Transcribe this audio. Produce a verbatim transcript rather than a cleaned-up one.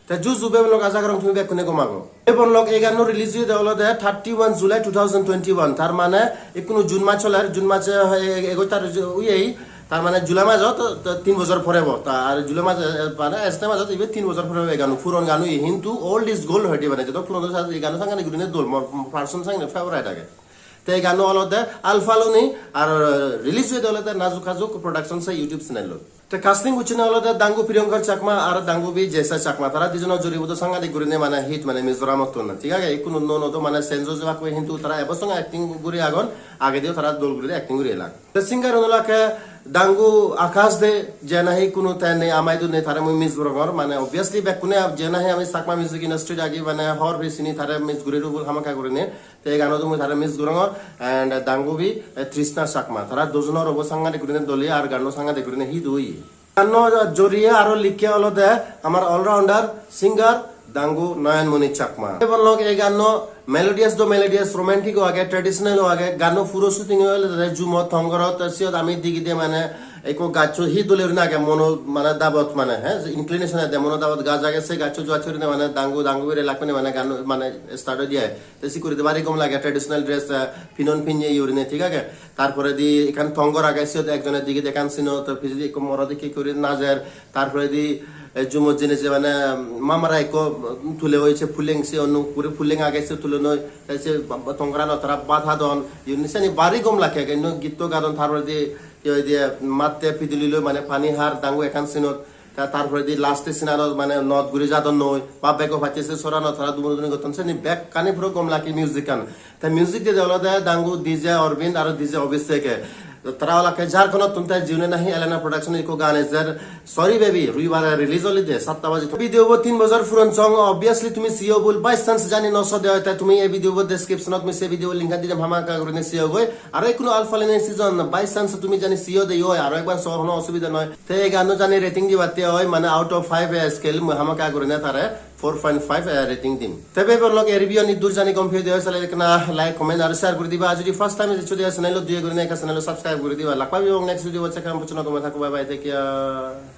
Te ju ju bebonlok, aja gorong tumi bekkune gom ago. Bebonlok, ei ganno release oyede olode thirty-one July two thousand twenty-one, tar mane ekkunu June mach soler, June mache egoch tarik oyei, tar mane July majot to, to tin bojor pore obo. Ta ar July maj, eh, mane Aste majot ibe tin bojor pore obo ei ganno, puron ganno, hintu old is gold hoide, mane jodok puron oi sat ei ganno sangani gurine dol, mor person sangani favorite age. Te ei ganno olode Alpha Loni, ar release oyede olode Najuk Hajuk Production se YouTube channel-ot. Te casting gocchonne olode Dangu Priyankar Chakma ar Dangubi Jesa Chakma, tara dijono juribodo sangadik gurine mane hit mane Mizoramottun, thik age? Ikkunu nuo nuo do mane change oi jebak hintu tara ebo song acting guri agon, agedio tara dol gurine acting guri elak. Te singer un olakke Dangu Akash De, je nahi ikkunu te nei, amaidu nei, tare mui miss gorongor, mane obviously bekkune je nahi ami Chakma music industry-t agi mane hor pei sini, tare miss guri rubul hamakkai gurine. Te ei ganot mui tare miss gorongor and Dangubi, eh, Trishna Chakma. Tara dujonor obo sangadik gurine dole ar ganno sangadik gurine hit oye. Ganno joriye aro likke olode amar all-rounder singer Dangu Nayan Moni Chakma. Ebong lok ei ganno melodious do melodious, romantic o age, traditional o age. Ganno puro shooting olode Jumot, Thongorot, siyot ami digide mane ekko gaccho hi dole gurine age, mono mane dabot mane, he, inclination age, mono dabot gaj age, se gaccho juat gurine mane Dangu, Dangubi re lakkune mane ganno mane start oi diye. Te sikkuri de bari gom lage, traditional dress, eh, pinon pinne gurine, thik age? Tar poredi ekkan thongor age, siyot ekjone digide ekkan scene-ot, te pijedi ekko morot ikke guri najer. Tar poredi, eh, Jumot jeinei je mane mamare ekko tule oi, se puleng, se onno guri puleng age, se tulonoi, te se thongoranot tara bhat hadon. Iyun seni bari gom lage, ekko gitto gadon, tar poredi hi hoide, matte piduli loi mane pani har Dangu ekkan scene-ot. Ta tar poredi last scene-anot mane not guri jadonnoi, ba bego pacche se soranot tara dumuri dumuri gotton, seni bekkani puro gom lage music-an. Te music dide olode Dangu, D J Arvind aro D J Abhishek-e. Tara olakke Jharkhand-ottun, te jiune nahi Elena Production-o ekko gaan ejer, Sorry Baby, roibare release olide satta baje. Video bo tin bojor puron song, obviously tumi siyo bul, by chance jani no sode oi, te tumi ei video bo description-ot mui se video link-an di dem, hamakkai gurine siyo goi. Aro ekkuno Alpha Loni season by chance tumi jani siyo de oi, aro ekbar so, hono osubida noi. Te ei ganno jani rating dibatte oi, mane out of five, eh, scale mui hamakkai gurine tare four point five, eh, rating dim. Te bebonlok, ei review-an iddur jani gom peye de oi, sale ekkena like, comment aro share guri diba. Ar jodi first time eccho de oi channel-ot, doye gurine ekka channel-o subscribe guri diba. Lak pebong next video-t, se kam pocchona gome thakko, bye bye, take care.